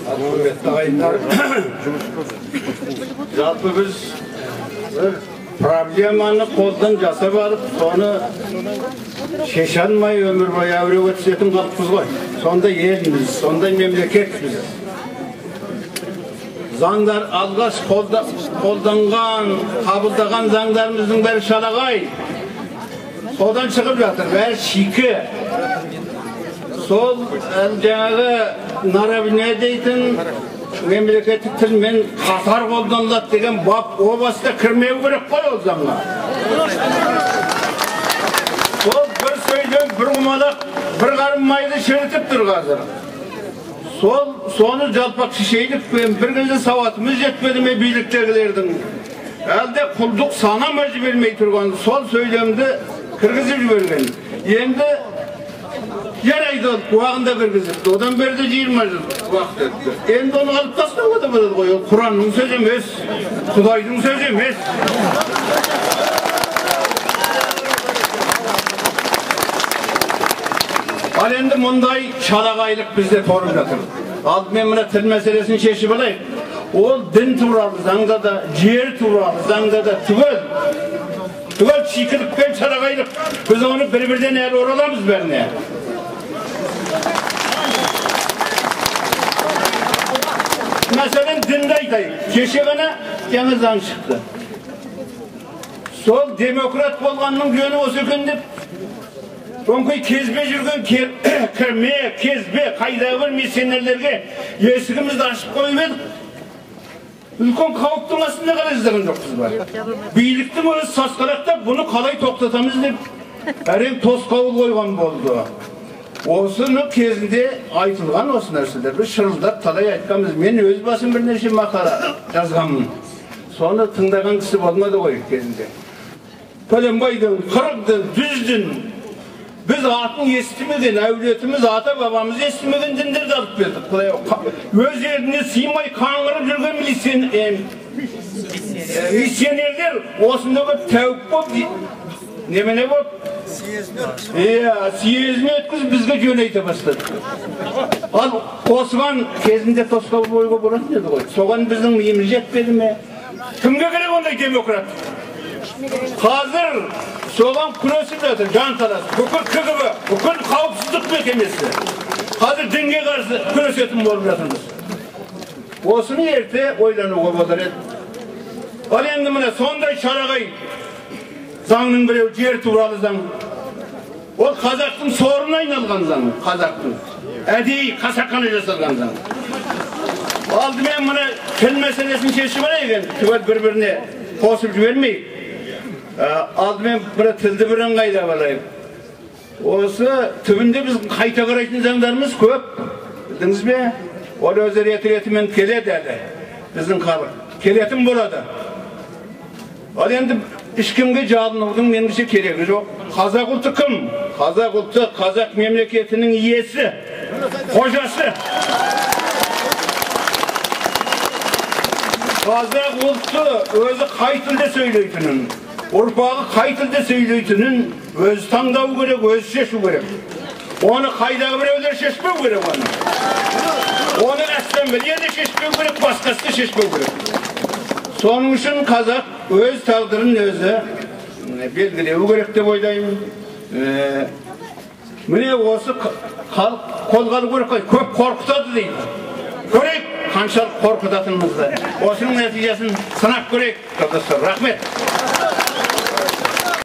Құрметті ағайындар, жалпы біз бір проблеманы қолдан жасап алып, соны шеше алмай өмір бойы әуре өткізетін халықпыз ғой. Сондай елміз, сондай мемлекетпіз. Заңдар алғаш қолданған, қабылдаған заңдарымыздың бәрі шалағай. Содан шығып жатыр, бәрі шикі. Сол жаңағы наравне дейтін мемлекеттік тілмен қатар қолданылады деген бап о баста кірмеу керек қой ол заңға. Сол бір сөйлем, бір құмалақ, бір қарын майды шірітіп тұр қазір. Сол соны жалпақ шешейлік пен бір кезде сауатымыз жетпеді ме биліктегілердің? Әлде құлдық сана ма жібермей тұрған сол сөйлемді кіргізіп жіберген. Енді жарайды, уағында кіргізіпті. Одан бері де 20 жыл уақыт өтті. Енді оны алып тастауға да болады ғой. Ол Құранның сөзі емес, Құдайдың сөзі емес. Ал енді мұндай шалағайлық бізде торып жатыр. Алдымен мына тіл мәселесін шешіп алайық. Ол дін туралы заңда да, жер туралы заңда да түгел. Түгел шикілік пен шалағайлық. Біз оны бір-бірден әлі ораламыз бәріне. Мәселен, дінді айтайық. Кеше ғана жаңа заң шықты. Сол демократ болғанның жөні осы екен деп, өңкей кезбе жүрген кірме, кезбе, қайдағы бір миссионерлерге есігімізді ашып қойып едік. Үлкен қауіптің астында қалай жазған жоқпыз ба? Биліктің өзі сасқалақтап, бұны қалай тоқтатамыз деп әрең тосқауыл қойған болды. Осыны кезінде айтылған осы нәрселер. Біз шырылдап талай айтқанбыз. Мен өз басым бірнеше мақала жазғанмын. Соны тыңдаған кісі болмады ғой кезінде. Пәленбайдың, 40-дың, 100-дің біз атын естімеген, әулетіміз, ата-бабамыз естімеген діндерді алып бердік. Құдай өз еліне сыймай қаңғырып жүрген миссионерлер осында көп тәуіп болып, немене болып, съезін өткізіп бізге жөн айта бастады. Ал осыған кезінде тосқауыл қоюға болатын еді ғой. Соған біздің миымыз жетпеді ме? Кімге керек ондай демократ? Қазір соған күресіп жатыр, жан таласып. Бүкіл КГБ, бүкіл қауіпсіздік мекемесі. Қазір дінге қарсы күресетін болып жатырмыз. Осыны ерте ойлануға болар еді. Ал енді міне сондай шарағай заңның біреуі жер туралы заң. Ол қазақтың сорына айналған заң, қазақтың. Әдейі қасақана жасалған заң. Алдымен мына тіл мәселесін шешіп алайық енді, түгел бір-біріне қосып жібермейік. Алдымен бір тілді бір ыңғайлап алайық. Осы түбінде біз қайта қарайтын заңдарымыз көп, білдіңіз бе? Ол өзі реті-ретімен келеді әлі. Біздің халық келетін болады. Ал енді ешкімге жалынудың меніңше керегі жоқ. Қазақ ұлты кім? Қазақ ұлты қазақ мемлекетінің иесі, қожасы. Қазақ ұлты өзі қай тілде сөйлейтінін, ұрпағы қай тілде сөйлейтінін өзі таңдау керек, өзі шешу керек. Оны қайдағы біреулер шешпеу керек оны. Оны ассамблея да шешпеу керек, басқасы да шешпеу керек. Соның үшін қазақ өз тағдырын өзі белгілеу керек деп ойлаймын. Міне осы халық қолға алу керек қой. Көп қорқытады дейді. Көрейік қаншалық қорқытатынымызды. Осының нәтижесін сынап көрейік, жолдастар. Рахмет.